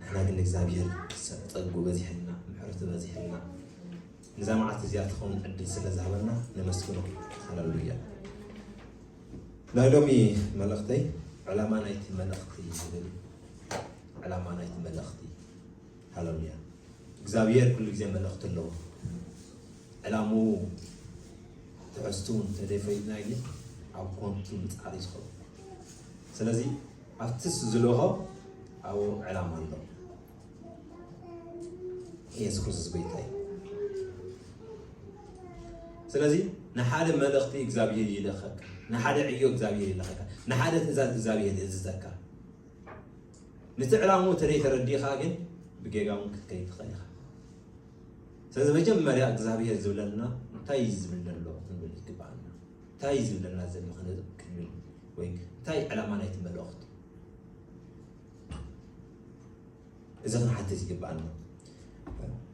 ንሕና ግን እግዚኣብሔር ጸግኡ በዚሕልና፣ ምሕረቱ በዚሕልና፣ ነዛ መዓልቲ እዚኣ ትኸውን ዕድል ስለ ዝሃበና ነመስግኖ። ሃሌሉያ። ናይ ሎሚ መልእኽተይ ዕላማ ናይቲ መልእኽቲ ዝብል እዩ። ዕላማ ናይቲ መልእኽቲ። ሃሌሉያ። እግዚኣብሔር ኩሉ ግዜ መልእኽቲ ኣለዎ። ዕላምኡ ትሕዝትኡ እንተደይፈሊጥና ግን ኣብ ኮንቱ ምጽዓር እዩ ዝኸውን። ስለዚ ኣብቲ እሱ ዝልእኾ ኣብኡ ዕላማ ኣሎ። ኢየሱስ ክርስቶስ ጎይታ እዩ። ስለዚ ንሓደ መልእኽቲ እግዚኣብሔር ይልእኸካ፣ ንሓደ ዕዮ እግዚኣብሔር ይልእኸካ፣ ንሓደ ትእዛዝ እግዚኣብሔር ይእዝዘካ። ነቲ ዕላምኡ እንተደይ ተረዲእኻ ግን ብጌጋ እውን ክትከይድ ትኽእል ኢኻ። ስለዚ መጀመርያ እግዚኣብሔር ዝብለና እንታይ እዩ ዝብል ዘሎ ክንብል ይግብኣና። እንታይ እዩ ዝብለና ዘሎ ክንብል ወይ እንታይ ዕላማ ናይቲ መልእኽቱ እዚ ክንሓትት ይግብኣና።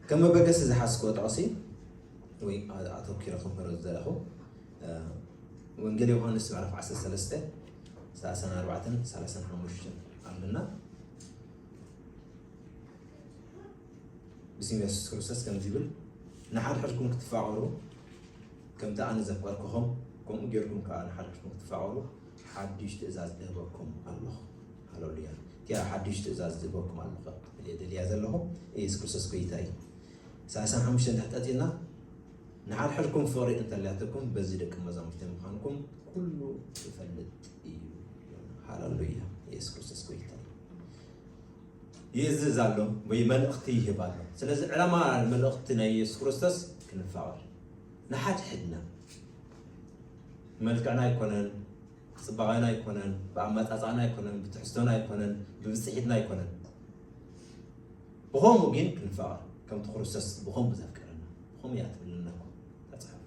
ከም መበገሲ ዝሓዝክዎ ጥቕሲ ወይ ኣተኪረ ክምህሮ ዝደለኹ ወንጌል ዮሃንስ ምዕራፍ ዓሰርተ ሰለስተ ሰላሳን ኣርባዕተን ሰላሳን ሓሙሽተን ኣለና። ብስም የሱስ ክርስቶስ ከምዚ ይብል፣ ንሓድሕድኩም ክትፋቐሩ ከምቲ ኣነ ዘፍቀርኩኹም ከምኡ ጌርኩም ከኣ ንሓድሕድኩም ክትፋቐሩ ሓድሽ ትእዛዝ እህበኩም ኣለኹ። ሃሌሉያ። እቲኣ ሓድሽ ትእዛዝ ዝህበኩም ኣለኹ እየ ደልያ ዘለኹ። ኢየሱስ ክርስቶስ ጎይታ እዩ። ሰላሳን ሓሙሽተን እንድሕር ቀጺልና፣ ንሓድሕድኩም ፍቕሪ እንተልያትኩም በዚ ደቂ መዛሙርቲ ምዃንኩም ኩሉ ይፈልጥ እዩ። ሃሌሉያ። ኢየሱስ ክርስቶስ ጎይታ እዩ። ይእዝዝ ኣሎ ወይ መልእኽቲ ይህብ ኣሎ። ስለዚ ዕላማ መልእኽቲ ናይ ኢየሱስ ክርስቶስ ክንፋቐር ንሓድሕድና። ብመልክዕና ኣይኮነን፣ ብጽባቐና ኣይኮነን፣ ብኣመጻጽኣና ኣይኮነን፣ ብትሕዝቶና ኣይኮነን፣ ብብጽሒትና ኣይኮነን። ብኸምኡ ግን ክንፋቐር ከምቲ ክርስቶስ ብኸምኡ ዘፍቀረና ብኸምኡ እያ ትብለና እኮ እታ ጽሑፍ።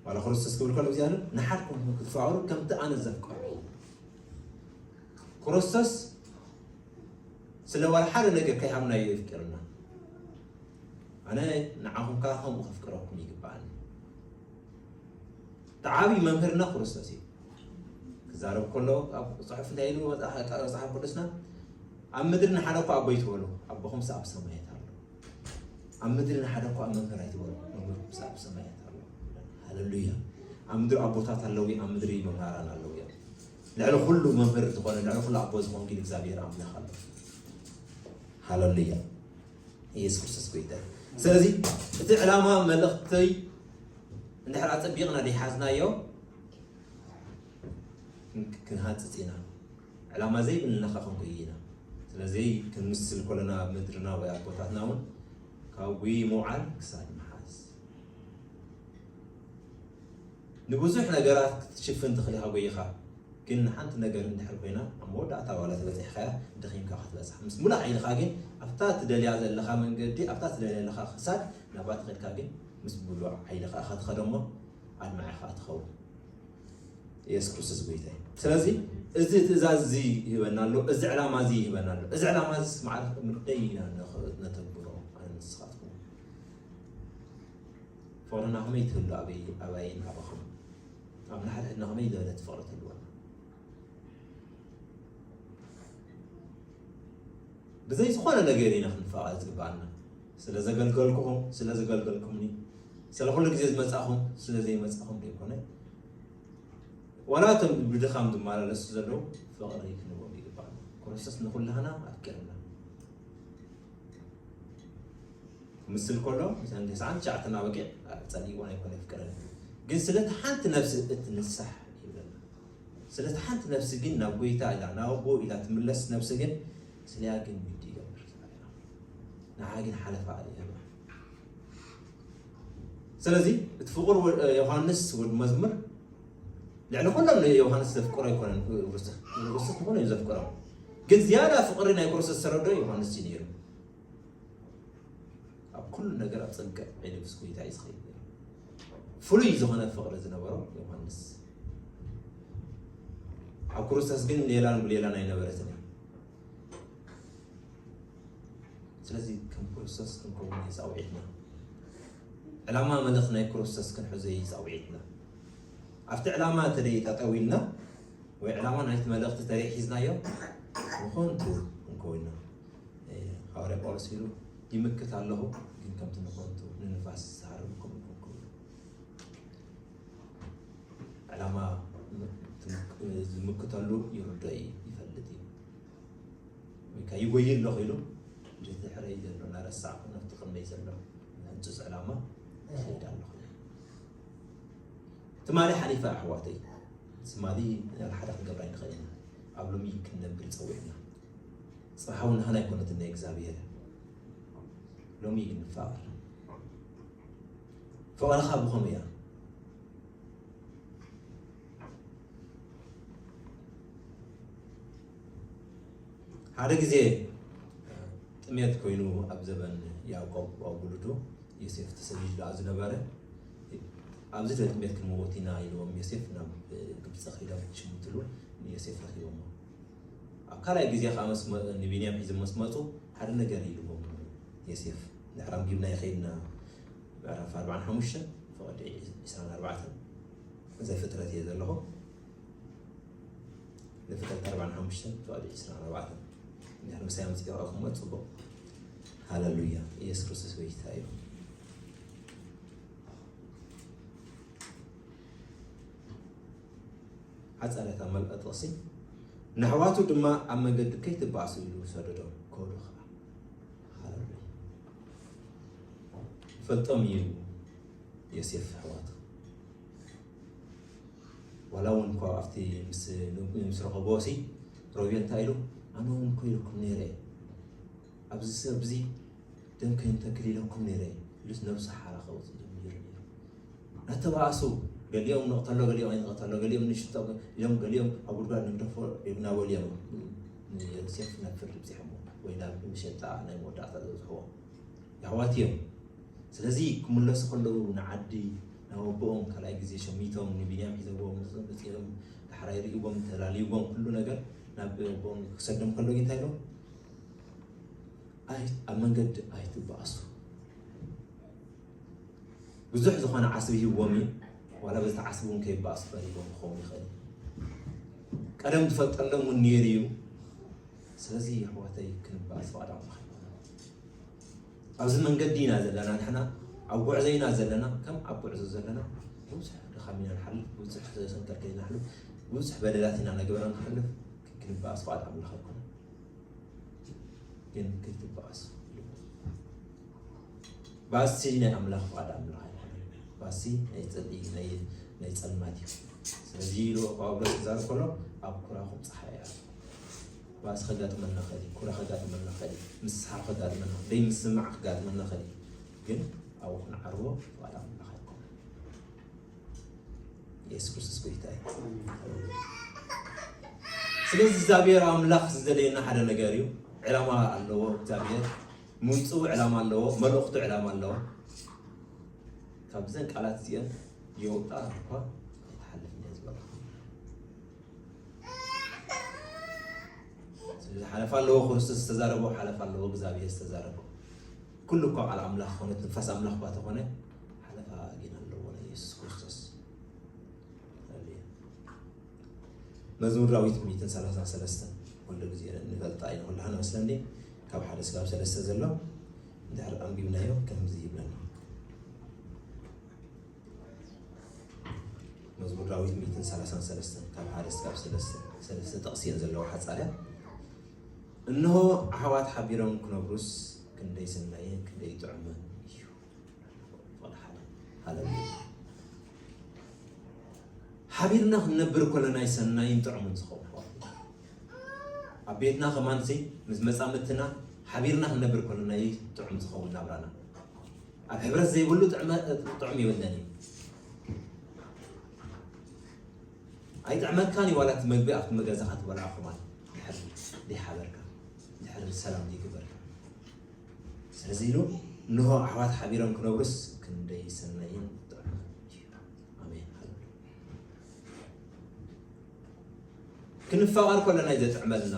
ዋላ ክርስቶስ ክብል ከሎ እግዚኣብሔር ንሓድኩም ክትፋቐሩ ከምቲ ኣነ ዘፍቀርኩ። ክርስቶስ ስለ ዋላ ሓደ ነገር ከይሃብና እዩ የፍቅርና። ኣነ ንዓኹም ከኣ ከምኡ ከፍቅረኩም ይግብኣኒ። እቲ ዓብዪ መምህርና ክርስቶስ እዩ። ክዛረብ ከሎ ኣብ ጽሑፍ እንታይ ኢሉ መጽሓ- መጽሓፍ ቅዱስና ኣብ ምድሪ ንሓደ እኳ ኣቦ ኣይትበሉ ኣቦኹምስ ኣብ ሰማያት ኣሎ። ኣብ ምድሪ ንሓደ እኳ መምህር ኣይትበሉ መምህርኩምስ ኣብ ሰማያት ኣሎ። ሃሌሉያ። ኣብ ምድሪ ኣቦታት ኣለዉ እዮም፣ ኣብ ምድሪ መምህራን ኣለዉ እዮም። ልዕሊ ኩሉ መምህር ዝኾነ ልዕሊ ኩሉ ኣቦ ዝኾን ግን እግዚኣብሔር ኣምላኽ ኣሎ። ሃሌሉያ። ኢየሱስ ክርስቶስ ጎይታ እዩ። ስለዚ እቲ ዕላማ መልእኽተይ እንድሕር ኣጸቢቕና ዘይሓዝናዮ ክንሃጽጽ ኢና። ዕላማ ዘይብልና ከ ክንኮይ ኢና። ስለዚ ክንምስል ከለና ኣብ ምድርና ወይ ኣቦታትና እውን ካብ ጉይ ምውዓል ክሳድ ምሓዝ ንብዙሕ ነገራት ክትሽፍን ትኽእል ኢኻ ጎይኻ። ግን ንሓንቲ ነገር እንድሕር ኮይና ኣብ መወዳእታ ዋላ ተበፂሕካያ ደኺምካ ክትበፅሕ ምስ ሙሉእ ሓይልኻ ግን ኣብታ ትደልያ ዘለኻ መንገዲ ኣብታ ትደልያ ዘለኻ ክሳድ ናብኣ ትኸድካ ግን ምስ ሙሉእ ሓይልኻ ኢኻ ትኸዶ እሞ ኣድማዒ ኸዓ ትኸውን። ኢየሱስ ክርስቶስ ጎይታ እዩ። ስለዚ እዚ ትእዛዝ እዚ ይህበና ኣሎ፣ እዚ ዕላማ እዚ ይህበና ኣሎ። እዚ ዕላማ እዚ ማዕረ ክንደይ ኢና ነተግብሮ ኣነ ንስኻትኩም? ፍቕርና ከመይ ትህሉ ኣበይ ኣባይን ኣባኹም ኣብ ንሓድሕድና ከመይ ዝበለት ፍቕሪ ትህልወና? ብዘይ ዝኾነ ነገር ኢና ክንፋቐር ዝግብኣና። ስለ ዘገልገልኩኹም ስለ ዘገልገልኩምኒ ስለ ኩሉ ግዜ ዝመጻኹም ስለ ዘይመጻኹም ዘይኮነ ዋላ እቶም ብድኻም ዝመላለሱ ዘለዉ ፍቕሪ ክንህቦም ይግባእ። ክርስቶስ ንኹላህና ኣፍቂርና። ክምስል ከሎ እተን ተስዓን ትሽዓተን ኣበጊዕ ጸሊእወን ኣይኮነ የፍቅረን ግን ስለቲ ሓንቲ ነብሲ እትንሳሕ ይብለና። ስለቲ ሓንቲ ነብሲ ግን ናብ ጎይታ ኢላ ናብ ኣቦ ኢላ ትምለስ ነብሲ ግን ስለያ ግን ግዲ ይገብር ንዓ ግን ሓለፋ ይህባ። ስለዚ እቲ ፍቁር ዮሃንስ ወዲ መዝሙር ልዕሊ ኩሎም ንዮሃንስ ዘፍቅሮ ኣይኮነን። ክርስቶስ ንኹሎም እዩ ዘፍቅሮም ግን ዝያዳ ፍቅሪ ናይ ክርስቶስ ዝተረዶ ዮሃንስ እዩ ነይሩ። ኣብ ኩሉ ነገር ኣብ ፅንቅዕ ዕልብስ ጎይታ እዩ ዝኸይድ ነይሩ። ፍሉይ ዝኾነ ፍቅሪ ዝነበሮ ዮሃንስ ኣብ ክርስቶስ ግን ሌላን ብሌላን ኣይነበረትን እያ። ስለዚ ከም ክርስቶስ ክንከውን እዩ ፃውዒትና። ዕላማ መልእኽ ናይ ክርስቶስ ክንሕዞ እዩ ፃውዒትና። ኣብቲ ዕላማ እንተደይ ጠጠው ኢልና ወይ ዕላማ ናይቲ መልእኽቲ ተደይ ሒዝናዮ ንኾንቱ ኮይና። እ፣ ሃዋርያ ጳውሎስ ኢሉ፣ "ይምክት ኣለኹ፣ ግን ከምቲ ንኸንቱ ንንፋስ ዝሃርም ከምኡ ኣይኮንኩን" ኢሉ። ዕላማ ዝምክ-፣ ዝምክተሉ ይርዶ እዩ፣ ይፈልጥ እዩ። ወይ ከዓ ይጎይ ኣለኹ ኢሉ፣ ድሕረይ ዘሎ እናረሳዕኩ ናብቲ ቅድመይ ዘሎ ህንጹጽ ዕላማ ይኸይድ ኣለኹ። ትማሊ ሓሊፋ ኣሕዋተይ፣ ትማሊ ናብ ሓደ ክንገብራ ኣይንኽእል ኢና። ኣብ ሎሚ ክንነብር ጸዊዕና። ጽባሕ እውን ናህና ኣይኮነትን ናይ እግዚኣብሔር። ሎሚ ግን ንፋቐር። ፍቕርኻ ብኸመይ እያ? ሓደ ግዜ ጥሜት ኮይኑ ኣብ ዘበን ያዕቆብ ኣውሉዱ ዮሴፍ ተሰዲዱ ደኣ ዝነበረ፣ ኣብዚ ጥሜት ክንመውት ኢና ኢልዎም ዮሴፍ ናብ ግብፂ ከይዶም ክሽምትሉ ንዮሴፍ ረኪቦሞ። ኣብ ካልኣይ ግዜ ከዓ ምስ መ-፣ ንቢንያም ሒዞም ምስ መፁ ሓደ ነገር ኢልዎም ዮሴፍ። ድሕሪ ኣንቢብና ይኸይድና ምዕራፍ ኣርባዓን ሓሙሽተን ፍቕዲ ዒስራን ኣርባዕተን ዘፍጥረት እየ ዘለኹ። ዘፍጥረት ኣርባዓን ሓሙሽተን ፍቕዲ ዒስራን ኣርባዕተን። እንድሕር ምሳይ ኣምፂእኻ ክመት ፅቡቕ። ሃለሉያ። ኢየሱስ ክርስቶስ ጎይታ እዩ። ሓፃሪታ መልቀ ጥቕሲ። ንኣሕዋቱ ድማ ኣብ መንገዲ ከይትበኣሱ ኢሉ ሰደዶም። ከዱ ኸዓ። ሃለሉያ። ይፈልጦም እዩ ዮሴፍ ኣሕዋቱ። ዋላ እውን እኳ ኣብቲ ምስ፣ ምስ ረኸብዎ ሲ ሮቤል እንታይ ኢሉ? ኣነ እውን እኮ ኢለኩም ነይረ። ኣብዚ ሰብ እዚ ደም ከይንተክል ኢለኩም ነይረ። ኢሉስ ነብሱ ሓራ ከውፅእ ጀሚሩ ነይሩ። እናተባኣሱ ገሊኦም ንቕተሎ፣ ገሊኦም ኣይንቕተሎ፣ ገሊኦም ንሽቶ ኢሎም፣ ገሊኦም ኣብ ጉድጓድ ንግደፎ እናበሉ እዮም ንዮሴፍ ናብ ፍርዲ ኣብፂሖምዎ ወይ ናብ መሸጣ ናይ መወዳእታ ዘብፅሕዎ። የሕዋት እዮም። ስለዚ ክምለሱ ከለዉ ንዓዲ ናብ ኣቦኦም ካልኣይ ግዜ ሸሚቶም ንቢንያም ሒዘዎም መፅኦም ዳሕራይ ርእይዎም ተላልይዎም ኩሉ ነገር ናብ ኣቦኦም ክሰዶም ከሎ እንታይ ኢሎም? ኣይ-፣ ኣብ መንገዲ ኣይትበኣሱ። ብዙሕ ዝኾነ ዓስቢ ሂብዎም እዩ። ዋላ በዚ ዓስቢ እውን ከይበኣሱ ፈሪዶም ክኸውን ይኽእል እዩ። ቀደም ዝፈልጠሎም እውን ነይሩ እዩ። ስለዚ ኣሕዋተይ ክንበኣስ ፍቓድ ኣምላኽ ኣይኮነን። ኣብዚ መንገዲ ኢና ዘለና ንሕና፣ ኣብ ጉዕዞ ኢና ዘለና። ከም ኣብ ጉዕዞ ዘለና ብዙሕ ድኻም ኢና ንሓልፍ፣ ብዙሕ ሰንከልከል ኢና ንሓልፍ፣ ብዙሕ በደላት ኢና ነግበራ ንሓልፍ። ክንበኣስ ፍቓድ ኣምላኽ ኣይኮነን። ግን ከይትበኣሱ። ባሲ ናይ ኣምላኽ ፍቓድ ኣምላኽ ኣይኮነን። ባሲ ናይ ጽልኢ፣ ናይ፣ ናይ ጸልማት እዩ። ስለዚ ኢሉ ጳውሎስ ክዛረብ ከሎ፣ ኣብ ኩራኹም ጸሓይ እያ። ባሲ ከጋጥመና ኸእል እዩ፣ ኩራ ከጋጥመና ኸእል እዩ፣ ምስሓቕ ከጋጥመና፣ ደይ ምስማዕ ከጋጥመና ኸእል እዩ። ግን ኣብኡ ክንዓርቦ ፍቓድ ኣምላኽ ኣይኮነን። ኢየሱስ ክርስቶስ ጎይታ እዩ። ስለዚ እግዚኣብሔር ኣምላኽ ዝደለየና ሓደ ነገር እዩ። ዕላማ ኣለዎ እግዚኣብሔር። ምምፅኡ ዕላማ ኣለዎ፣ መልእኽቱ ዕላማ ኣለዎ። ካብዘን ቃላት እዚአን የውጣ እኳ ክትሓልፍ እየ ዝበልካ። ስለዚ ሓለፋ ኣለዎ፣ ክርስቶስ ዝተዛረቦ ሓለፋ ኣለዎ፣ እግዚኣብሔር ዝተዛረቦ። ኩሉ እኳ ቃል ኣምላኽ ኮነ ትንፋስ ኣምላኽ እኳ ተኾነ፣ ሓለፋ ግን ኣለዎ ናይ ኢየሱስ ክርስቶስ። ሃሌሉያ። መዝሙር ዳዊት ሚእትን ሰላሳን ሰለስተን ኩሉ ግዜ ንፈልጣ ኢና፣ ኩላህና መስለኒ፣ ካብ ሓደ ስጋብ ሰለስተ ዘሎ እንድሕር ኣንቢብናዮ ከምዚ ይብለና። መዝሙር ዳዊት ሚእትን ሰላሳን ሰለስተን ካብ ሓደ ስጋብ ሰለስተ፣ ሰለስተ ጥቕሲ እየን ዘለዎ ሓጻርያ። እንሆ ኣሕዋት ሓቢሮም ክነብሩስ ክንደይ ሰናይን ክንደይ ጥዑምን እዩ። ፍቕሪ ሓደ። ሃሌሉያ። ሓቢርና ክንነብር ከለና እዩ ሰናይን ጥዑምን ዝኸውን። ኣብ ቤትና ከማንሲ ምስ መጻምድትና ሓቢርና ክንነብር ከለና እዩ ጥዑም ዝኸውን ናብራና። ኣብ ሕብረት ዘይብሉ ጥዕመ-፣ ጥዑም የብልናን እዩ። ኣይጥዕመካን እዩ ዋላ እቲ መግቢ ኣብቲ መገዛኻ ትበልዖ ከማን ድሕር ዘይሓበርካ፣ ድሕር ሰላም ዘይግበርካ። ስለዚ ኢሉ እንሆ ኣሕዋት ሓቢሮም ክነብሩስ ክንደይ ሰናይን ጥዑምን እዩ። ኣሜን። ሃሌሉያ። ክንፋቐር ከለና እዩ ዘጥዕመልና።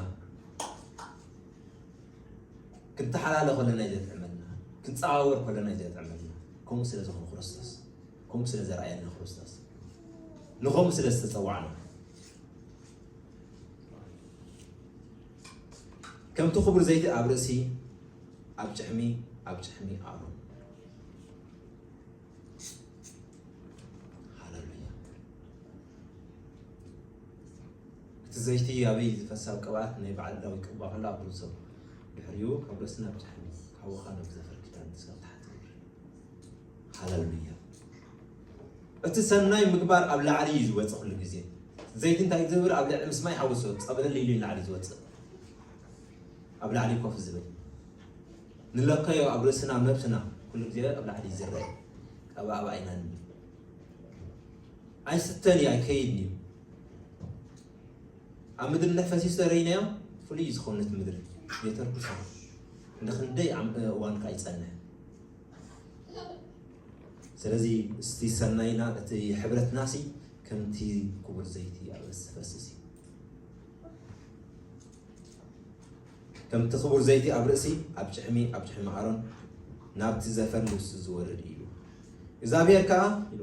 ክንተሓላለ ከለና እዩ ዘጥዕመልና። ክንጸዋወር ከለና እዩ ዘጥዕመልና። ከምኡ ስለ ዝኾነ ክርስቶስ፣ ከምኡ ስለ ዘርኣየና ክርስቶስ፣ ንኸምኡ ስለ ዝተጸዋዕና። ከምቲ ክቡር ዘይቲ ኣብ ርእሲ፣ ኣብ ጭሕሚ፣ ኣብ ጭሕሚ ኣሮን። ሃሌሉያ። እቲ ዘይቲ ኣበይ ዝፈስስ? ኣብ ቅብኣት ናይ በዓል ዳዊት ቅብኣ ከሎ ኣብ ርእሶም፣ ድሕሪኡ ካብ ርእሲ ናብ ጭሕሚ፣ ካብ ወኻ ናብ ዘፈር ኪዳን ክሳብ ታሕቲ። ሃሌሉያ። እቲ ሰናይ ምግባር ኣብ ላዕሊ እዩ ዝወጽእ ኩሉ ግዜ። ዘይቲ እንታይ ዝገብር? ኣብ ልዕሊ ምስ ማይ ሓዊሱ ጸብለል ኢሉ እዩ ንላዕሊ ዝወጽእ። ኣብ ላዕሊ ኮፍ ዝብል። ንለከዮ ኣብ ርእስና፣ ኣብ ነብስና ኩሉ ግዜ ኣብ ላዕሊ ይዝረእ። ቀባእ ኢና ንብል። ኣይስተን እዩ፣ ኣይከይድን እዩ። ኣብ ምድሪ እንድሕር ፈሲሱ ተረኢናዮ፣ ፍሉይ እዩ ዝኸውን ነቲ ምድሪ። የተርኩሶ። ንኽንደይ ዓም-፣ እዋን ከኣ ይጸንሕ። ስለዚ እስቲ ሰናይና፣ እቲ ሕብረትናሲ ከምቲ ክቡር ዘይቲ ኣብ ርእሲ ዝፈስስ እዩ። ከምቲ ክቡር ዘይቲ ኣብ ርእሲ፣ ኣብ ጭሕሚ፣ ኣብ ጭሕሚ ኣሮን፣ ናብቲ ዘፈር ልብሱ ዝወርድ እዩ። እግዚኣብሔር ከኣ ኢሉ፣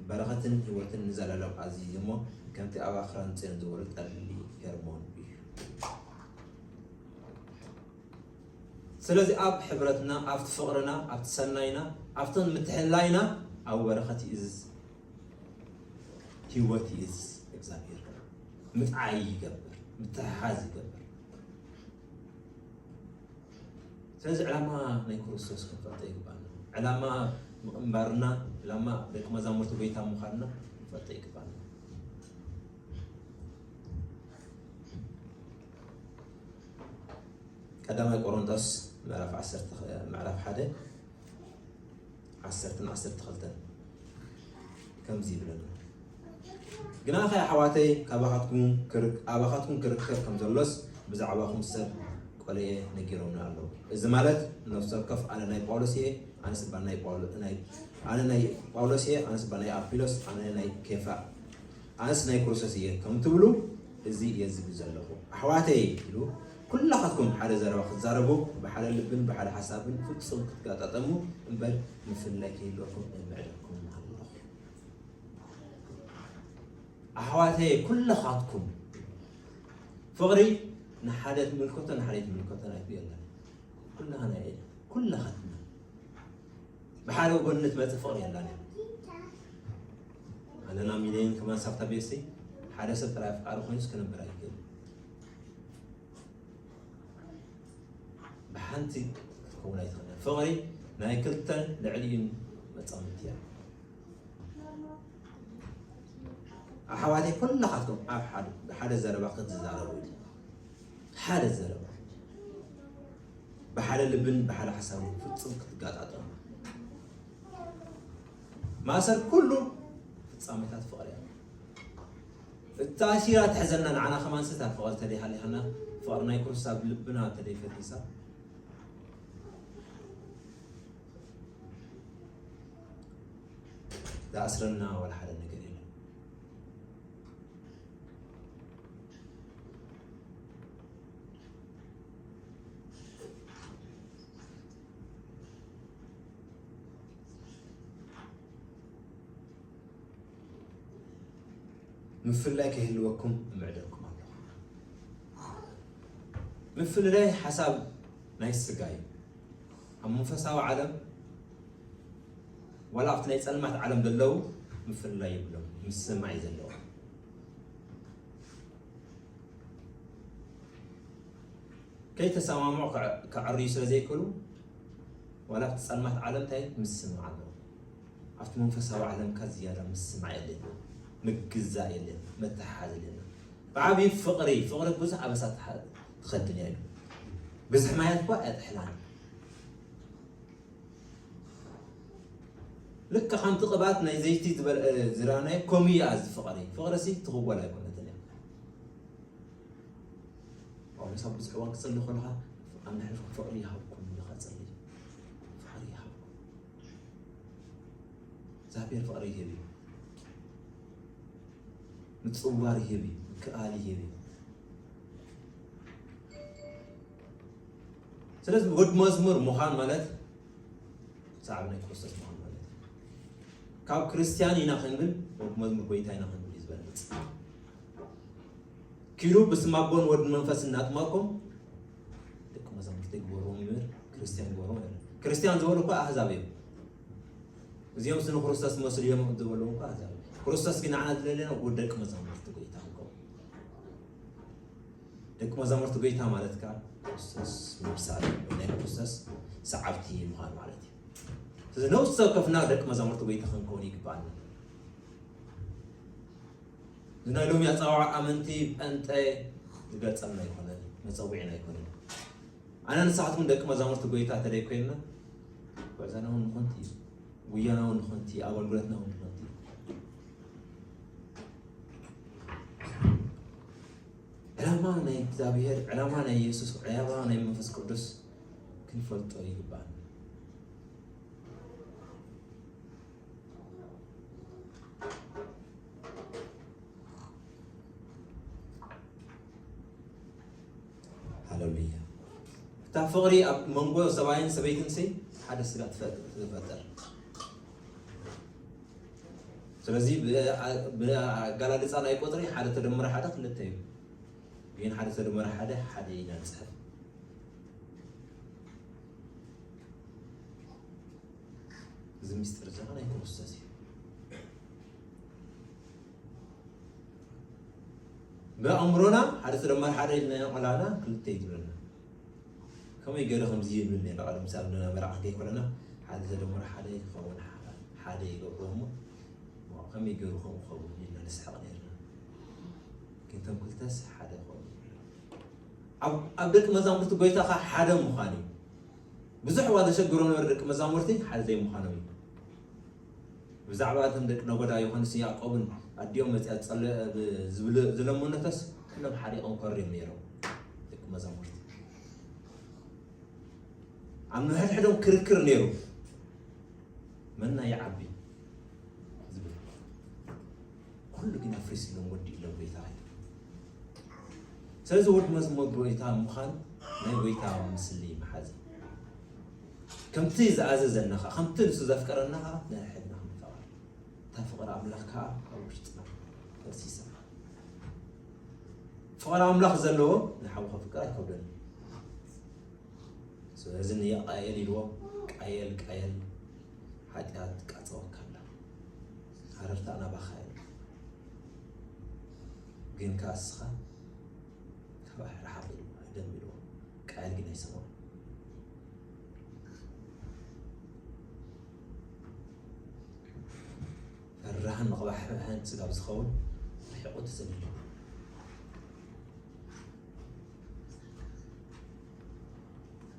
በረኸትን ህይወትን ንዘለኣለም ኣዚዙ እሞ፣ ከምቲ ኣብ ኣኽራን ጽዮን ዝበሉ ጠሊ ሄርሞን እዩ። ስለዚ ኣብ ሕብረትና፣ ኣብቲ ፍቕርና፣ ኣብቲ ሰናይና፣ ኣብቲ ምትሕልላይና፣ ኣብ በረኸት ይእዝዝ፣ ህይወት ይእዝዝ። እግዚኣብሔር ምጥዓይ ይገብር፣ ምትሕሓዝ ይገብር። ስለዚ ዕላማ ናይ ክርስቶስ ክንፈልጦ ይግባና። ዕላማ ምቕንባርና፣ ዕላማ ደቂ መዛሙርቲ ጎይታ ምዃንና ክንፈልጦ ይግባና። ቀዳማይ ቆሮንቶስ ምዕራፍ ዓሰርተ፣ ምዕራፍ ሓደ፣ ዓሰርተን ዓሰርተ ክልተን ከምዚ ይብለና። ግናኸ ኣሕዋተይ፣ ካባኻትኩም ክርክ-፣ ኣባኻትኩም ክርከብ ከም ዘሎስ ብዛዕባኹም ሰብ ቆልኤ ነጊሮምና ኣለዉ። እዚ ማለት ነፍሲ ወከፍ ኣነ ናይ ጳውሎስ እየ፣ ኣነስ እባ ናይ ጳውሎ-፣ ናይ፣ ኣነ ናይ ጳውሎስ እየ፣ ኣነስ እባ ናይ ኣፒሎስ፣ ኣነ ናይ ኬፋ፣ ኣነስ ናይ ክርስቶስ እየ ከም ትብሉ፣ እዚ እየ ዝብል ዘለኹ። ኣሕዋተይ ኢሉ፣ ኩላኻትኩም ሓደ ዘረባ ክትዛረቡ፣ ብሓደ ልብን ብሓደ ሓሳብን ፍጹም ክትጋጣጠሙ እምበር፣ ምፍልላይ ከይህልወኩም እምዕደኩም ኣለኹ። ኣሕዋተይ ኩላኻትኩም፣ ፍቕሪ ንሓደ ትምልከቶ፣ ንሓደ ትምልከቶ ናይ የለን። ኩላኻና እየ፣ ኩላኻትና። ብሓደ ጎኒ ትመጽእ ፍቕሪ የላን እያ። ኣለና ሚልዮን ከማን ሳብታ ቤሲ ሓደ ሰብ ጥራይ ኣፍቃሪ ኮይኑስ ክነብር ኣይክእልን። ብሓንቲ ክትከውን ኣይትኽእልን። ፍቕሪ ናይ ክልተን ልዕሊኡን መጻምድቲ እያ። ኣሕዋተይ ኩላኻትኩም ኣብ ሓደ፣ ሓደ ዘረባ ክትዛረቡ ኢኹም። ሓደ ዘረባ። ብሓደ ልብን ብሓደ ሓሳብን ፍጹም ክትጋጣጠሙ። ማእሰር ኩሉ ፍጻሜታት ፍቕሪ እያ። እታ ኣሲራ ትሕዘና ንዓና ከማን ስታ ፍቕሪ ተደይሃሊኻና፣ ፍቕሪ ናይ ክርስቶስ ኣብ ልብና ተደይፈሲሳ፣ ዝኣስረና ዋላ ሓደ ነገር የለን። ምፍልላይ ከይህልወኩም እምዕደልኩም ኣለኹ። ምፍልላይ ሓሳብ ናይ ስጋ እዩ። ኣብ መንፈሳዊ ዓለም ዋላ ኣብቲ ናይ ጸልማት ዓለም ዘለዉ ምፍልላይ ይብሎም፣ ምስማዕ እዩ ዘለዎም። ከይተሰማምዑ ከዕ-፣ ከዕርዩ ስለ ዘይክእሉ፣ ዋላ ኣብቲ ጸልማት ዓለም እንታይ ምስማዕ ኣለዎ። ኣብቲ መንፈሳዊ ዓለምካ ዝያዳ ምስማዕ የለን፣ ምግዛእ የለን፣ መተሓሓዝ የለን። ብዓብዩ ፍቕሪ፣ ፍቕሪ ብዙሕ ኣበሳ ትሓ-፣ ትኸድን እያ ኢሉ። ብዝሒ ማያት እኳ ኣየጥሕላን። ልክዕ ከምቲ ቅብኣት ናይ ዘይቲ ዝበል-፣ ዝረኣናዮ ከምኡ እያ እዚ ፍቕሪ። ፍቕሪ ሲ ትኽወል ኣይኮነትን እያ። ጳውሎስ ኣብ ብዙሕ እዋን ክጸሊ ከለኻ፣ ኣብ ንሕልፍኩም ፍቕሪ ይሃብኩም ኢልካ ጸሊ። ፍቕሪ ይሃብኩም። እግዚኣብሔር ፍቕሪ ይህብ እዩ። ምጽዋር ይህብ እዩ። ምክኣል ይህብ እዩ። ስለዚ ወድ መዝሙር ምዃን ማለት ሰዓብ ናይ ክርስቶስ ምዃን ማለት እዩ። ካብ ክርስትያን ኢና ክንብል፣ ወድ መዝሙር ጎይታ ኢና ክንብል እዩ ዝበልጽ። ኪዱ ብስም ኣቦን ወድን መንፈስ እናጥመቕኩም፣ ግበርዎም ይብል፣ ክርስትያን ግበርዎም ይብል። ክርስትያን ዝበሉ እኮ ኣህዛብ እዮም። እዚኦም ንክርስቶስ ዝመስሉ እዮም ዝበሉ እኮ ኣህዛብ እዮም። ክርስቶስ ግን ንዓና ዝደለየና ደቂ መዛሙርቲ ጎይታ ንከውን። ደቂ መዛሙርቲ ጎይታ ማለት ከዓ ክርስቶስ ምምሳል፣ ናይ ክርስቶስ ሰዓብቲ ምዃን ማለት እዩ። ስለዚ ነፍሲ ወከፍና ደቂ መዛሙርቲ ጎይታ ክንከውን ይግባኣና። እዚ ናይ ሎሚ ኣፀዋውዓ ኣመንቲ ጴንጤ ዝገልፀልና ኣይኮነን፣ መፀውዒና ኣይኮነን። ኣነ ንስኻትኩም ደቂ መዛሙርቲ ጎይታ ተደይ ኮይንና፣ ጉዕዞና እውን ንኾንቲ እዩ፣ ጉያና እውን ንኾንቲ እዩ፣ ኣገልግሎትና እውን ንኾንቲ እዩ። ዕላማ ናይ እግዚኣብሔር፣ ዕላማ ናይ የሱስ፣ ዕላማ ናይ መንፈስ ቅዱስ ክንፈልጦ ይግባኣና። ሃለሉያ። እታ ፍቕሪ ኣብ መንጎ ሰብኣይን ሰበይትን ሲ ሓደ ስጋ ትፈጥ-፣ ትፈጥር። ስለዚ ብ-፣ ብኣገላልፃ ናይ ቁፅሪ ሓደ ተደምረ ሓደ ክልተ እዩ። ግን ሓደ ተደምረ ሓደ ሓደ ኢና ንፅሕፍ። እዚ ምስጢር እዚ ናይ ክርስቶስ እዩ። ብኣእምሮና ሓደ ተደማሪ ሓደ ኢልና ቆላና ክልተ እዩ ዝብለና። ከመይ ገይሩ ከምዚ ይብል ነይሩ? ቃል ምሳሌ ንመርዓ ከይኮነና ሓደ ተደማሪ ሓደ ይኸውን፣ ሓደ ይገብሮ እሞ ከመይ ገይሩ ከምኡ ክኸውን ኢልና ንስሕቕ ነይርና። ግን እቶም ክልተስ ሓደ ይኾኑ። ኣብ፣ ኣብ ደቂ መዛሙርቲ ጎይታ ኸዓ ሓደ ምዃን እዩ። ብዙሕ እዋ ዘሸግሮ ነበረ ደቂ መዛሙርቲ ሓደ ዘይምዃኖም እዩ። ብዛዕባ እቶም ደቂ ነጎዳ ዮሃንስን ያዕቆብን ኣዲኦም መፅኣ ዝፀለ-፣ ዝብለ-፣ ዝለመነቶስ ኩሎም ሓሪቖም ከርዮም ነይሮም ደቂ መዛሙርቲ። ኣብ ነሕድሕዶም ክርክር ነይሩ። መና ይዓቢ ዝብል ኩሉ ግን ኣፍሪስ ኢሎም ወዲ ኢሎም ጎይታ ኸይዱ። ስለዚ ወዲ መዝሙር ጎይታ ምዃን ናይ ጎይታ ምስሊ መሓዚ ከምቲ ዝኣዘዘና ኸዓ፣ ከምቲ ንሱ ዘፍቀረና ኸዓ ንሕድሕድና ክንፈቐር። እታ ፍቕሪ ኣምላኽ ከዓ ኣብ ውሽጥና ፈሲሳ። ፍቕሪ ኣምላኽ ዘለዎ ንሓው ከፍቅር ኣይከብደን። ስለዚ ንቃየል ኢልዎ፣ ቃየል፣ ቃየል፣ ሓጢኣት ትቃጸወካ ኣላ። ሃረርታ ናባኻ እያ። ግን ከኣ እስኻ ካባይ ርሓቕ ኢልዎ፣ ህደም ኢልዎ። ቃየል ግን ኣይሰምዖን። ፈራህን መቕባሕባሕን ስጋብ ዝኸውን ርሒቑ ተሰዲዱ።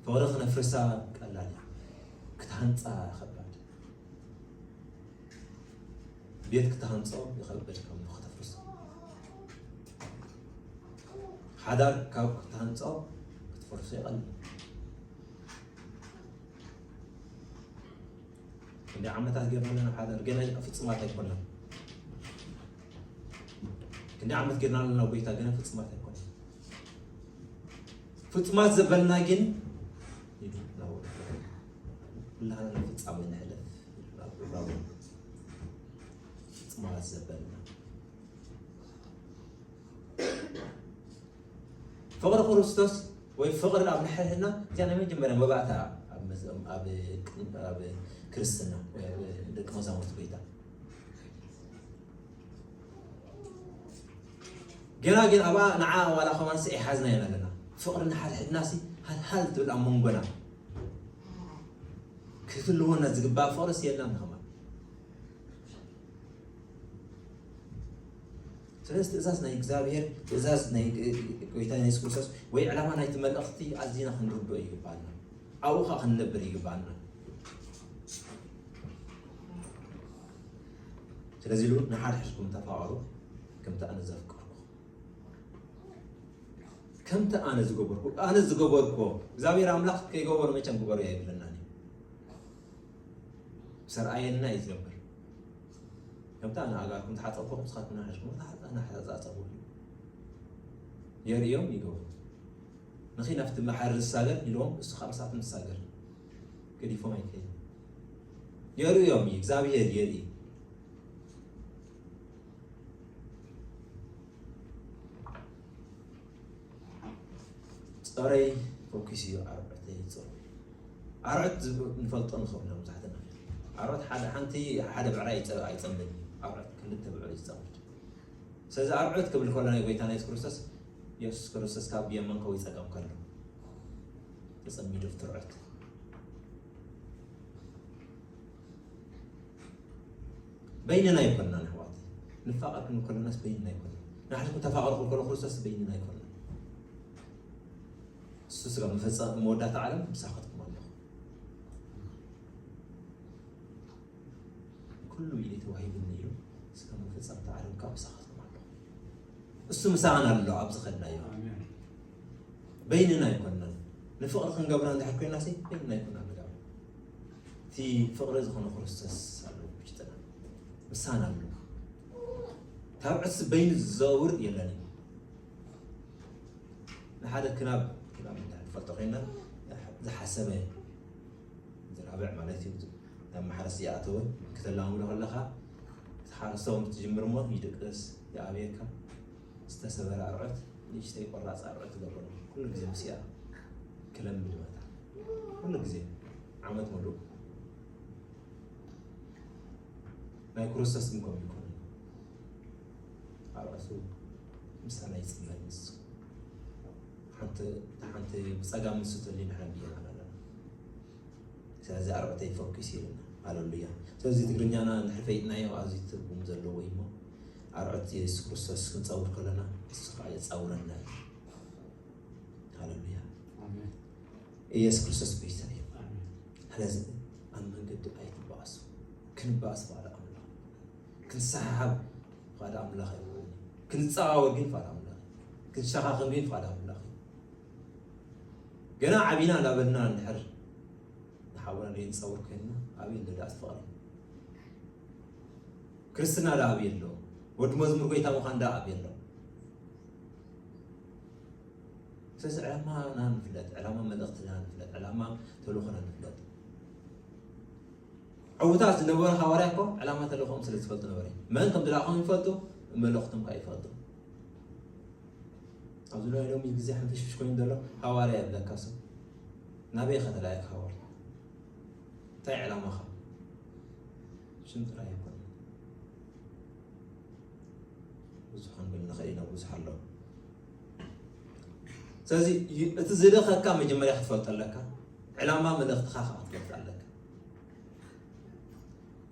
ፍቕሪ ክነፍርሳ ቀላል እዩ። ክትሃንጻ ከባድ። ቤት ክትሃንጾ ይኸብድ ከም ከተፍርሶ። ሓዳር ካብ ክትሃንጾ ክትፈርሶ ይቐልል። ክንደይ ዓመታት ጌርና ኣለና ሓዳር፣ ገና ፍጹማት ኣይኮናን። ክንደይ ዓመት ጌርና ኣለና ጎይታ፣ ገና ፍጹማት ኣይኮናን። ፍጹማት ዘበልና ግን ኢሉ ናብ ኩላህና ናብ ፍጻሜ ንሕለፍ ኢሉ ናብ ሮሜ። ፍጹማት ዘበልና ፍቕሪ ክርስቶስ ወይ ፍቕሪ ኣብ ንሕድሕድና እዚኣ ናይ መጀመርያ መባእታ ኣብ መዝ-፣ ኣብ፣ ኣብ ክርስትና ወይ ኣብ ደቂ መዛሙርቲ ጎይታ። ገና ግን ኣብኣ ንዓ ዋላ ከማን ስዒ ሓዝና ኢና ኣለና። ፍቕሪ ንሓድሕድና ሲ ሃልሃል ትብል ኣብ መንጎና ክትህልወና ዝግባእ ፍቕርስ የላን ከማን። ስለዚ ትእዛዝ ናይ እግዚኣብሔር፣ ትእዛዝ ናይ ጎይታ የሱስ ክርስቶስ ወይ ዕላማ ናይቲ መልእኽቲ ኣዚና ክንርድኦ ይግባኣና። ኣብኡ ኸኣ ክንነብር ይግባኣና። ስለዚ ኢሉ ንሓድሕድኩም ተፋቐሩ ከምቲ ኣነ ዘፍቀርኩ። ከምቲ ኣነ ዝገበርኩ፣ ኣነ ዝገበርኩ፣ እግዚኣብሔር ኣምላኽ ከይገበሩ መቸም ግበሩ ኣይብለናን እዩ። ብሰርኣየና እዩ ዝገብር። ከምቲ ኣነ ኣእጋርኩም ተሓጸብኩ፣ ንስኻትኩም ንሓድሕድኩም ተሓጸ-፣ ንሓጻጸቡ። የርእዮም ይገብሩ። ንኺድ ናብቲ ባሕሪ ንሳገር ኢልዎም፣ እሱ ኻብ ምሳቶም ንሳገር። ገዲፎም ኣይከይድን። የርእዮም እዩ፣ እግዚኣብሔር የርኢ። ጸረይ ፎኪስ እዩ ኣርዑተይ ይጸውር። ኣርዑት ዝብ-፣ ንፈልጦ ንኸውን መብዛሕትና። ኣርዑት ሓደ፣ ሓንቲ፣ ሓደ ብዕራይ ኣይጸ-፣ ኣይጸምድን እዩ። ኣርዑት ክልተ ብዕራይ ይጸምድ። ስለዚ ኣርዑት ክብል ከሎ ናይ ጎይታና የሱስ ክርስቶስ፣ የሱስ ክርስቶስ ካብ ብየማን ከዊ ጸጋም ከሎ ተጸሚዱ ኣብቲ ርዑት። በይንና ኣይኮንናን ኣሕዋት። ንፋቐር ክንብል ከለናስ በይንና ኣይኮንናን። ንሓድኩም ተፋቐሩ ክብል ከሎ ክርስቶስ በይንና ኣይኮንናን። እሱ ስጋ መፈጸ-፣ መወዳእታ ዓለም ምሳኻትኩም ኣለኹ። ኩሉ ኢሉ ተዋሂቡኒ ኢሉ ስጋ መፈጸምታ ዓለም ካብ ምሳኻትኩም ኣለኹ። እሱ ምሳና ኣሎ ኣብዚ ኸድናዮ። ኣሜን። በይንና ኣይኮንናን። ንፍቕሪ ክንገብራ እንድሕር ኮይናሲ በይንና ኣይኮንናን ንገብራ። እቲ ፍቕሪ ዝኾነ ክርስቶስ ኣሎ ውሽጥና። ምሳና ኣሎ። ካብ ዕስ በይኑ ዝዘውር የለን እዩ። ንሓደ ክናብ፣ ክናብ እንድሕር ንፈልጦ ኮይና ዝሓሰበ ዝራብዕ ማለት እዩ። ናብ ማሕረስ ይኣተወ ክተላምዶ ከለኻ፣ እቲ ሓረስቶ ትጅምር እሞ ይድቅስ፣ ይኣብየካ። ዝተሰበረ ኣርዑት፣ ንእሽተይ ቆራፅ ኣርዑት ትገብሮ። ኩሉ ግዜ ምስኣ ክለምድ መታ። ኩሉ ግዜ፣ ዓመት ሙሉእ። ናይ ክርስቶስ ግን ከምኡ ይኮነ። ኣርዑቱ ምሳና ይፅመድ ንሱ። ሓንቲ፣ እታ ሓንቲ ብፀጋም ንሱ ተልዩ ንሓንቲ ኢና ኣለና። ስለዚ ኣርዑተይ ፎኪስ ይብልና። ሃሌሉያ። ስለዚ ትግርኛና እንድሕር ፈይጥናዮ ኣዝዩ ትርጉም ዘለዎ እዩ እሞ፣ ኣርዑት የሱስ ክርስቶስ ክንጸውር ከለና፣ ንሱ ኸኣ የጻውረና እዩ። ሃሌሉያ። ኣሜን። ኢየሱስ ክርስቶስ ጎይታ እዩ። ኣሜን። ስለዚ ኣብ መንገዲ ኣይትበኣሱ። ክንበኣስ ፍቓድ ኣምላኽ። ክንሰሓሓብ ፍቓድ ኣምላኽ ኣይኮነን። ክንጸዋወር ግን ፍቓድ ኣምላኽ እዩ። ክንሸኻኸም ግን ፍቓድ ኣምላኽ እዩ። ገና ዓቢና እንዳበልና እንድሕር ንሓውና ዘይንጸውር ኮይንና፣ ኣበይ ኣሎ ደኣ እቲ ፍቕሪ? ክርስትና ደኣ ኣበይ ኣሎ? ወዲ መዝሙር ጎይታ ምዃን ደኣ ኣበይ ኣሎ? ስለዚ ዕላማና ንፍለጥ፣ ዕላማ መልእኽትና ንፍለጥ፣ ዕላማ ተልእኾና ንፍለጥ። ዕዉታት ዝነበሩ ሃዋርያ እኮ ዕላማ ተልእኾኦም ስለ ዝፈልጡ ነበረ። መን ከም ዝለኣኾም ይፈልጡ፣ መልእኽቶም ከኣ ይፈልጡ። ኣብዚ ናይ ሎሚ ግዜ ሕንፍሽፍሽ ኮይኑ ዘሎ ሃዋርያ ይብለካ ሰብ። ናበይ ኢኻ ተላኢኻ ሃዋርያ? እንታይ ዕላማኻ? ሽም ጥራይ ኣይኮነን። ብዙሕ ክንብል ንኽእል ኢና፣ ብዙሕ ኣሎ። ስለዚ ዩ-፣ እቲ ዝልእኸካ መጀመርያ ክትፈልጦ ኣለካ። ዕላማ መልእኽትኻ ኸዓ ክትፈልጥ ኣለካ።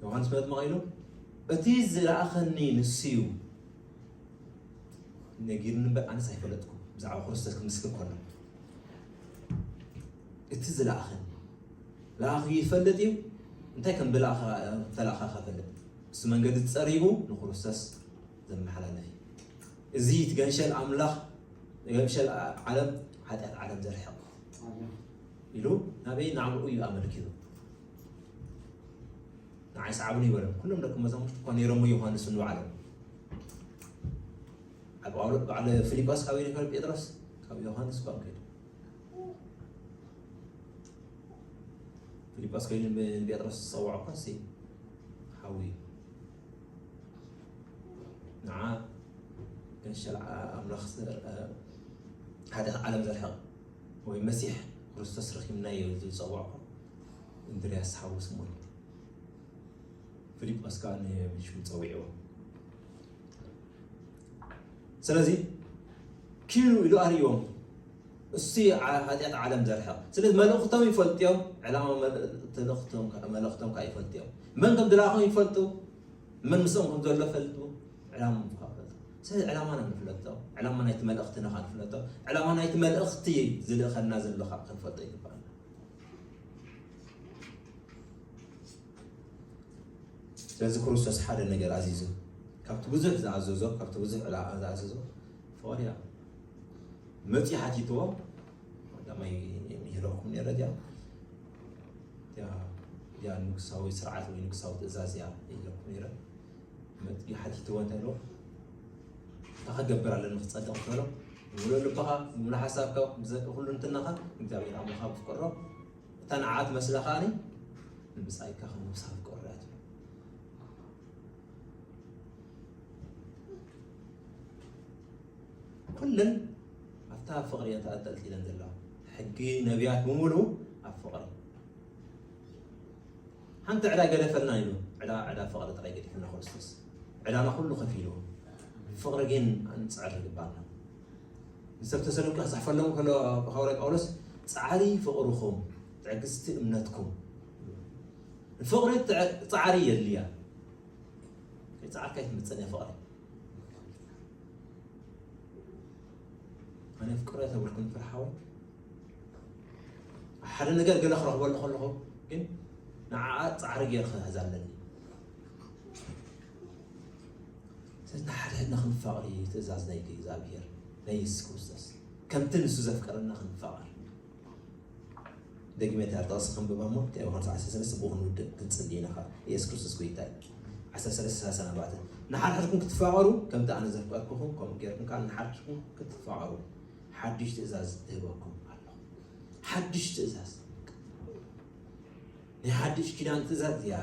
ዮሃንስ መጥምቕ ኢሉ፣ "እቲ ዝለኣኸኒ ንሱ እዩ ነጊሩኒ እምበር ኣነስ ኣይፈለጥኩን፣ ብዛዕባ ክርስቶስ ክምስክር ከሎ። እቲ ዝለኣኸኒ፣ ለኣኺ ይፈልጥ እዩ፣ እንታይ ከም ብለኣኸ-፣ ተለኣኸ ኸፈልጥ። እሱ መንገዲ ጸሪጉ ንክርስቶስ ዘመሓላልፍ እዩ። እዚ እቲ ገንሸል ኣምላኽ፣ ገንሸል ዓለም፣ ሓጢኣት ዓለም ዘርሕቕ" ኢሉ ናበይ? ናብኡ እዩ ኣመልኪቱ። "ንዓይ ሰዓቡኒ" ይበሎም። ኩሎም ደቂ መዛሙርቲ እኳ ነይሮሞ ዮሃንስ ንባዕሎም። ኣብ ኣውሎ-፣ በዓል ፊልጶስ ካበይ ነይሩ? ጴጥሮስ ካብ ዮሃንስ እኳ ከይዱ። ፊልጶስ ከይዱ ን-፣ ንጴጥሮስ ዝጸውዖ እኳ ሲ ሓዊ እዩ። ንዓ ገንሸል ዓ-፣ ኣምላኽ ስ-፣ እ፣ ሓጢኣት ዓለም ዘርሕቕ ወይ መሲሕ ክርስቶስ ረኺብናዮ ዝብል ዝጸውዖ እኳ እንድርያስ ሓዊ ስምኦን እዩ። ፊልጶስ ከኣ ንሽሙ ጸዊዕዎ። ስለዚ ኪዱ ኢሉ ኣርእዎም። እሱ ዓ-፣ ሓጢኣት ዓለም ዘርሕቕ። ስለዚ መልእኽቶም ይፈልጥዮም፣ ዕላማ መል-፣ ተልእኽቶም ከ-፣ መልእኽቶም ከኣ ይፈልጥዮም። መን ከም ዝለኣኾም ይፈልጡ፣ መን ምስኦም ከም ዘሎ ፈልጡ፣ ዕላማ ምዃን ፈልጡ። ስለዚ ዕላማና ንፍለጦ፣ ዕላማ ናይቲ መልእኽትና ከኣ ንፍለጦ፣ ዕላማ ናይቲ መልእኽቲ ዝልእኸና ዘሎ ከኣ ክንፈልጦ ይግባኣና። ስለዚ ክርስቶስ ሓደ ነገር ኣዚዙ፣ ካብቲ ብዙሕ ዝኣዘዞ፣ ካብቲ ብዙሕ ዕላ-፣ ዝኣዘዞ ፍቕሪ እያ። መጺኡ ሓቲትዎ፣ ቀዳማይ ምሂረኩም ነይረ እዚኣ። እዚኣ፣ እዚኣ ንጉሳዊ ስርዓት ወይ ንጉሳዊ ትእዛዝ እያ ኢለኩም ነይረ። መጺኡ ሓቲትዎ እንታይ ኢልዎ? "እንታይ ክገብር ኣለኒ ክጸድቕ?" በሎ። "ብምሉእ ልብኻ፣ ብምሉእ ሓሳብካ፣ ብዘ-፣ ኩሉ እንትናኻ ንእግዚኣብሔር ኣምላኽካ ፍቅሮ፣ እታ ንዓኣ ትመስላ ከኣኒ ንብጻይካ ከም ነብስኻ ፍቅሮ" እያ ትብሎ። ኩለን ኣብታ ፍቕሪ እየን ተንጠልጢለን ዘለዋ። ሕጂ ሕጊ ነቢያት ብምሉኡ ኣብ ፍቕሪ። ሓንቲ ዕዳ ገደፈልና ኢሉ። ዕዳ ዕዳ ፍቕሪ ጥራይ ገዲፍና ክርስቶስ ዕዳና ኩሉ ከፊሉ። ፍቕሪ ግን ንፅዕር ይግባና። ንሰብ ተሰሎንቄ ክፅሕፈሎም ከሎ ሃዋርያ ጳውሎስ ፃዕሪ ፍቕርኹም ትዕግስቲ እምነትኩም። ፍቕሪ ፃዕሪ የድልያ። ፃዕርካ ኣይትምፅን እያ ፍቕሪ። ኣነ ፍቅረ ተብልኩም ፍርሓወይ ሓደ ነገር ገለ ክረኽበሉ ከለኹ ግን ንዓኣ ፃዕሪ ገይር ክህዝ ኣለኒ። ስለዚ ንሓድሕድና ክንፋቕር እዩ ትእዛዝ ናይ እግዚኣብሔር ናይ የሱስ ክርስቶስ። ከምቲ ንሱ ዘፍቀረና ክንፋቐር። ደግሜ እታ ጥቕሲ ክንብባ እሞ፣ እቲ ዮሃንስ ዓሰርተ ሰለስተ ብኡ ክንውድእ ክንጽሊ ኢና። ኢየሱስ ክርስቶስ ጎይታ እዩ። ዓሰርተ ሰለስተ ሰላሳ ናባተ። ንሓድሕድኩም ክትፋቐሩ፣ ከምቲ ኣነ ዘፍቀርኩኹም፣ ከምኡ ጌርኩም ከኣ ንሓድሕድኩም ክትፋቐሩ፣ ሓድሽ ትእዛዝ እህበኩም ኣለኹ። ሓድሽ ትእዛዝ። ናይ ሓድሽ ኪዳን ትእዛዝ እያ።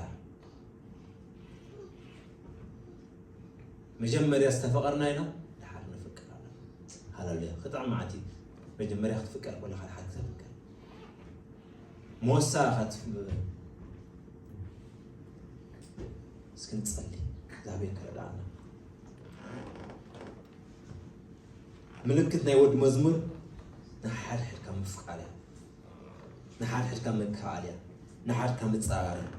መጀመርያ ዝተፈቐርና ኢና፣ ድሓር ንፍቅር ኣለና። ሃለሉያ። ክጥዕም መዓት እዩ። መጀመርያ ክትፍቀር ከለኻ ድሓር ክተፍቅር። መወሳ ኢኻ ትፍቅር። እስኪ ንጸሊ። እግዚኣብሔር ክረዳእና። ምልክት ናይ ወዲ መዝሙር ንሓድሕድካ ምፍቃር እያ። ንሓድሕድካ ምክኣል እያ። ንሓድካ ምጽራር እያ።